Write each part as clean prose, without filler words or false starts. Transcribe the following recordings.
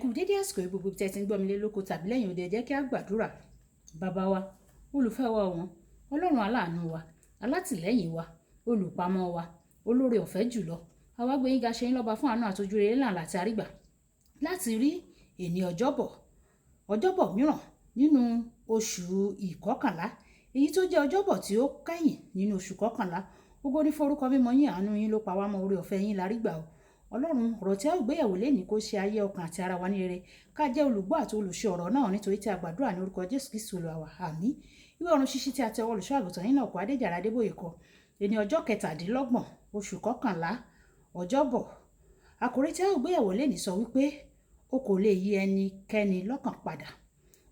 Kú dédé àsìkò yìí, gbogbo ibi tí ẹ ti ń gbọ́ mi lé lóko tàbí lẹ́yìn odi. Ẹ jẹ́ kí a gbàdúrà. Bàbá wa, olùfẹ́ wa ọ̀wọ́n, Ọlọ́run aláàánú wa, alátìlẹ́yìn wa, olùpamọ́ wa, olóore ọ̀fẹ́ jùlọ. Àwa gbé yín ga, ṣe yín lọ́ba fún àánú àti ojúrere ńlá àti àrígbà láti rí èní Ọjọ́bọ̀, Ọjọ́bọ̀ mìíràn nínú oṣù ìkọkànlá, èyí tó jẹ́ Ọjọ́bọ̀ tí ó kẹ́yìn nínú oṣù kọkànlá. Ògo ní forúkọ mímọ́ yín, àánú yín ló pa wá mọ́, oore ọ̀fẹ́ yín la rí gbà o. Ọlọ́run, ọ̀rọ̀ tí a ó gbéyẹ̀wò lénìí kó ṣe ayé, ọkàn àti ara wa ní rere. Ká jẹ́ olùgbọ́ àti olùṣe ọ̀rọ̀ náà, nítorí tí a gbàdúrà ní orúkọ Jésù Kristi Olúwa wa. Àmín. Ìwé ọ̀run ṣíṣí tí a tẹ ọwọ́ olùṣọ́ àgùntàn yín náà kọ, Adéjàre Adébóyè kọ. Èní ọjọ́ 27 oṣù kọkànlá, Ọjọ́bọ̀. Àkòrí tí a ó gbéyẹ̀wò lénìí sọ wípé o kò lè yí ẹnikẹ́ni lọ́kàn padà.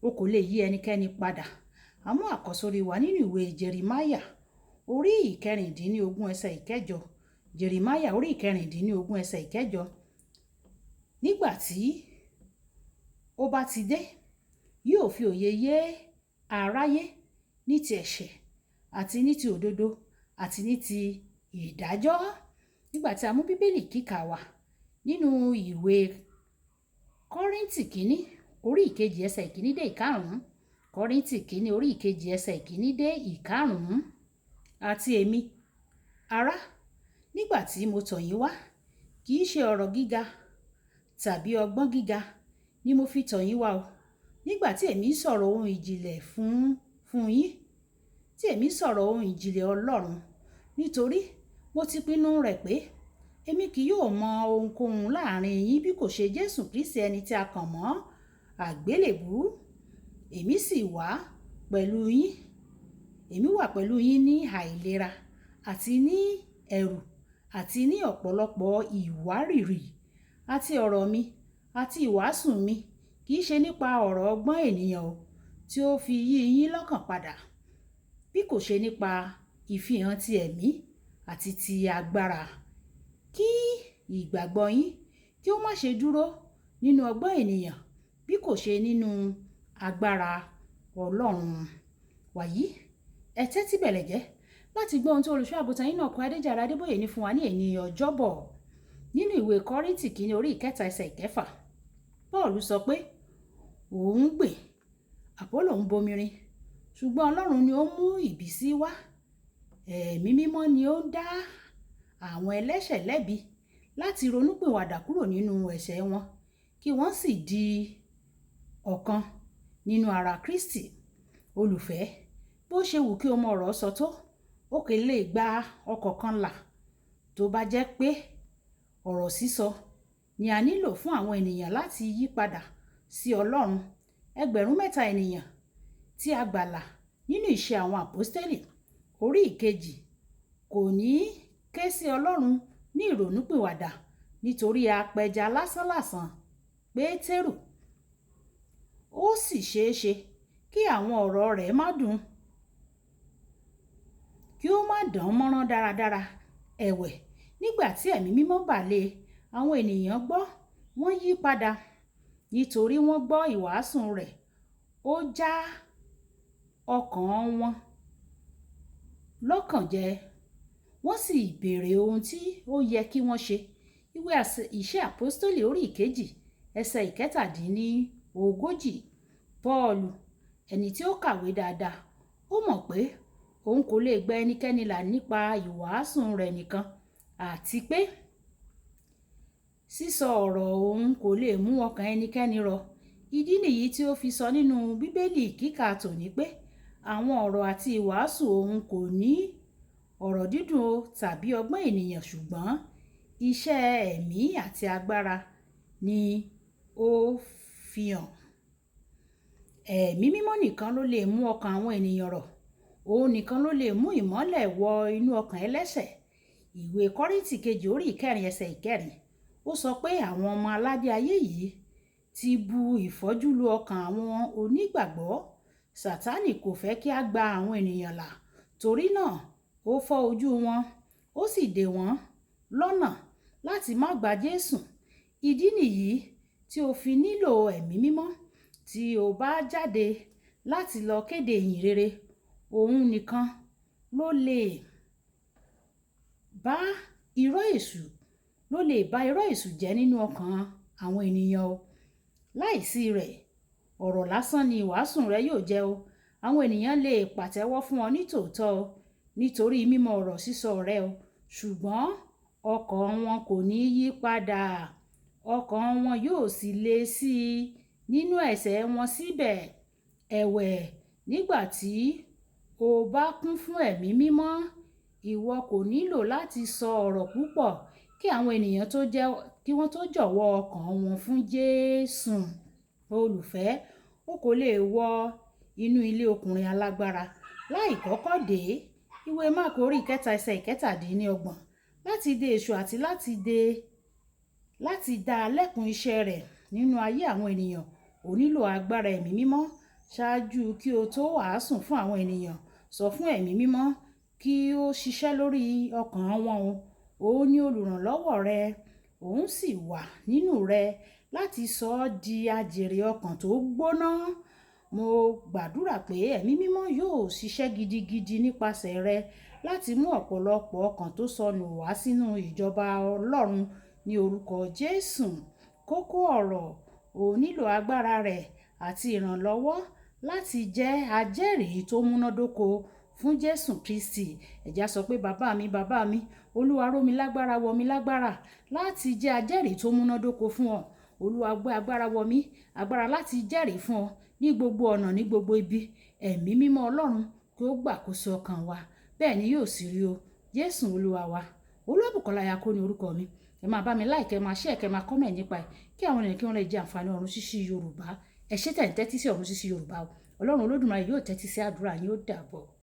O kò lè yí ẹnikẹ́ni padà. Àmú àkọ́sórí wa nínú ìwé Jeremáyà orí 16 ẹsẹ̀ 8. Jeremáyà orí 16 ẹsẹ̀ 8. Nígbà tí ó bá ti dé, yóò fi òye yé aráyé ní ti ẹ̀ṣẹ̀ àti ní ti òdodo àti ní ti ìdájọ́. Nígbà tí a mú Bíbélì kíkà wá nínú ìwé Kọ́ríńtì kìíní orí 2 ẹsẹ̀ 1 dé 5. Kọ́ríńtì kìíní orí 2 ẹsẹ̀ 1 dé 5. Àti èmi, ará, nígbà tí mo tọ̀ yín wá, kì í ṣe ọ̀rọ̀ gíga tàbí ọgbọ́n gíga ni mo fi tọ̀ yín wá o. Nígbà tí èmi ń sọ̀rọ̀ ohun ìjìnlẹ̀ fún yín, tí èmi ń sọ̀rọ̀ ohun ìjìnlẹ̀ Ọlọ́run, nítorí mo ti pinnu rẹ̀ pé èmi kì yóò mọ ohunkóhun láàrin yín bí kò ṣe Jésù Kristi ẹni tí a kàn mọ́ àgbélébùú. Èmi sì wà pẹ̀lú yín. Èmi wà pẹ̀lú yín ní àìlera àti ní ẹ̀rù àti ní ọ̀pọ̀lọpọ̀ ìwárìrì. Àti ọ̀rọ̀ mi àti ìwàásù mi kì í ṣe nípa ọ̀rọ̀ ọgbọ́n ènìyàn o tí ó fi yí yín lọ́kàn padà, bí kò ṣe nípa ìfihàn ti ẹ̀mí àti ti agbára, kí ìgbàgbọ́ yín kí ó má ṣe dúró nínú ọgbọ́n ènìyàn bí kò ṣe nínú agbára Ọlọ́run. Wàyí, ẹ tẹ́tí bẹ̀lẹ̀ jẹ́ láti gbọ́ ohun tí olùṣọ́ àgùntàn yín náà kọ, Adéjàre Adébóyè, ní fún wa ní èní Ọjọ́bọ̀. Nínú ìwé Kọ́ríńtì kìíní orí 3 ẹsẹ̀ 6, Paul sọ pé òun gbìn, Àpólò ń bomirin, ṣùgbọ́n Ọlọ́run ni ó mú ìbísí wá. Ẹ̀mí mímọ́ ni ó ń dá àwọn ẹlẹ́ṣẹ̀ lẹ́bi láti ronúpìwàdà kúrò nínú ẹ̀ṣẹ̀ wọn kí wọ́n sì di ọ̀kan nínú ara Kristi. Olùfẹ́, bó ṣe wù kí o mọ ọ̀rọ̀ sọ tó, o kò lè gba ọkàn kan là tó bá jẹ́ pé ọ̀rọ̀ sísọ ni a nílò fún àwọn ènìyàn láti yí padà sí Ọlọ́run. 3,000 ènìyàn tí a gbàlà nínú Ìṣe àwọn Àpọ́stélì orí 2 kò ní ké sí Ọlọ́run ní ìrònúpìwàdà nítorí apẹja lásánlàsàn Pétérù. Ó sì ṣeéṣe kí àwọn ọ̀rọ̀ rẹ̀ má dùn, kí ó má dán mọ́rán dáradára. Ẹ̀wẹ̀, nígbà tí ẹ̀mí mímọ́ bà lé àwọn ènìyàn gbọ́, wọ́n yí padà nítorí wọ́n gbọ́ ìwàásù rẹ̀. Ó já ọkàn wọn lọ́kàn jẹ, wọ́n sì béèrè ohun tí ó yẹ kí wọ́n ṣe. Ìwé Ìṣe Àpọ́stélì orí 2 ẹsẹ̀ 37. Paul, ẹni tí ó kàwé dáadáa, ó mọ̀ pé òun kò lè gba ẹnikẹ́ni là nípa ìwàásù rẹ̀ nìkan, àti pé sísọ ọ̀rọ̀ òun kò lè mú ọkàn ẹnikẹ́ni rọ̀. Ìdí nìyí tí ó fi sọ nínú Bíbélì kíkà tòní pé àwọn ọ̀rọ̀ àti ìwàásù òun kò ní ọ̀rọ̀ dídùn o tàbí ọgbọ́n ènìyàn, ṣùgbọ́n iṣẹ́ ẹ̀mí àti agbára ni ó fi hàn. Ẹ̀mí mímọ́ nìkan ló lè mú ọkàn àwọn ènìyàn rọ̀. Òun nìkan ló lè mú ìmọ́lẹ̀ wọ inú ọkàn ẹlẹ́ṣẹ̀. Ìwé Kọ́ríńtì kejì orí 4 ẹsẹ̀ 4. Ó sọ pé àwọn ọmọ aládé ayé yìí ti bu ìfọ́jú lu ọkàn àwọn onígbàgbọ́. Sátánì kò fẹ́ kí a gba àwọn ènìyàn là, torí náà ó fọ́ ojú wọn, ó sì dè wọ́n lọ́nà láti má gba Jésù. Ìdí nìyí tí o fi nílò ẹ̀mí mímọ́ tí o bá jáde láti lọ kéde ìyìn rere. Òun nìkan ló lè bá irọ́ èṣù, ló lè bá irọ́ èṣù jẹ́ nínú ọkàn àwọn ènìyàn o. Láìsí rẹ̀, ọ̀rọ̀ lásán ni ìwàásù rẹ yóò jẹ́ o. Àwọn ènìyàn lè pàtẹ́wọ́ fún ọ ní tòótọ́ o, nítorí mímọ̀ ọ̀rọ̀ sísọ rẹ o, ṣùgbọ́n ọkàn wọn kò ní yí padà. Ọkàn wọn yóò sì le sí i nínú ẹ̀ṣẹ̀ wọn síbẹ̀. Ẹ̀wẹ̀, nígbà tí o bá kún fún Ẹ̀mí Mímọ́, ìwọ kò nílò láti sọ ọ̀rọ̀ púpọ̀ kí àwọn ènìyàn tó jẹ́ kí wọ́n tó jọ̀wọ́ ọkàn wọn fún Jésù. Olùfẹ́, o kò lè wọ inú ilé ọkùnrin alágbára láì kọ́kọ́ dé. Ìwé Máàkù orí 3 ẹsẹ̀ 27. Láti dé èṣù àti láti dá lẹ́kun iṣẹ́ rẹ̀ nínú ayé àwọn ènìyàn, o nílò agbára Ẹ̀mí Mímọ́. Ṣáájú kí o tó wàásù fún àwọn ènìyàn, sọ fún Ẹ̀mí Mímọ́ kí ó ṣiṣẹ́ lórí ọkàn wọn o. Òun ni olùrànlọ́wọ́ rẹ, òun sì wà nínú rẹ láti sọ ọ́ di ajèrè ọkàn tó gbóná. Mo gbàdúrà pé Ẹ̀mí Mímọ́ yóò ṣiṣẹ́ gidigidi nípasẹ̀ rẹ láti mú ọ̀pọ̀lọpọ̀ ọkàn tó sọnù wá sínú ìjọba Ọlọ́run ní orúkọ Jésù. Kókó ọ̀rọ̀, o nílò agbára rẹ̀ àti ìrànlọ́wọ́ láti jẹ́ ajẹ́rìí tó múnádóko fún Jésù Kristi. Ẹ jẹ́ á sọ pé bàbá mi, bàbá mi, Olúwa ró mi lágbára, wọ̀ mí lágbára láti jẹ́ ajẹ́rìí tó múnádóko fún ọ. Olúwa gbé agbára wọ̀ mí, agbára láti jẹ́rìí fún ọ ní gbogbo ọ̀nà, ní gbogbo ibi. Ẹ̀mí Mímọ́ Ọlọ́run kí ó gbàkóso ọkàn wa. Bẹ́ẹ̀ ni yóò sì rí o. Jésù Olúwa wa. Olúwabùkọ́lá Ayako ni orúkọ mi. Ẹ máa bá mi like, ẹ máa share, kẹ máa comment nípa ẹ̀ kí àwọn ènìyàn kí wọ́n lè jẹ àǹfààní Ọ̀run Ṣíṣí Yorùbá. Ẹ ṣé tẹ̀ ń tẹ́tí sí Ọ̀run Ṣíṣí Yorùbá o. Ọlọ́run Olódùmarè yóò tẹ́tí sí àdúrà yín, ó dàbọ̀.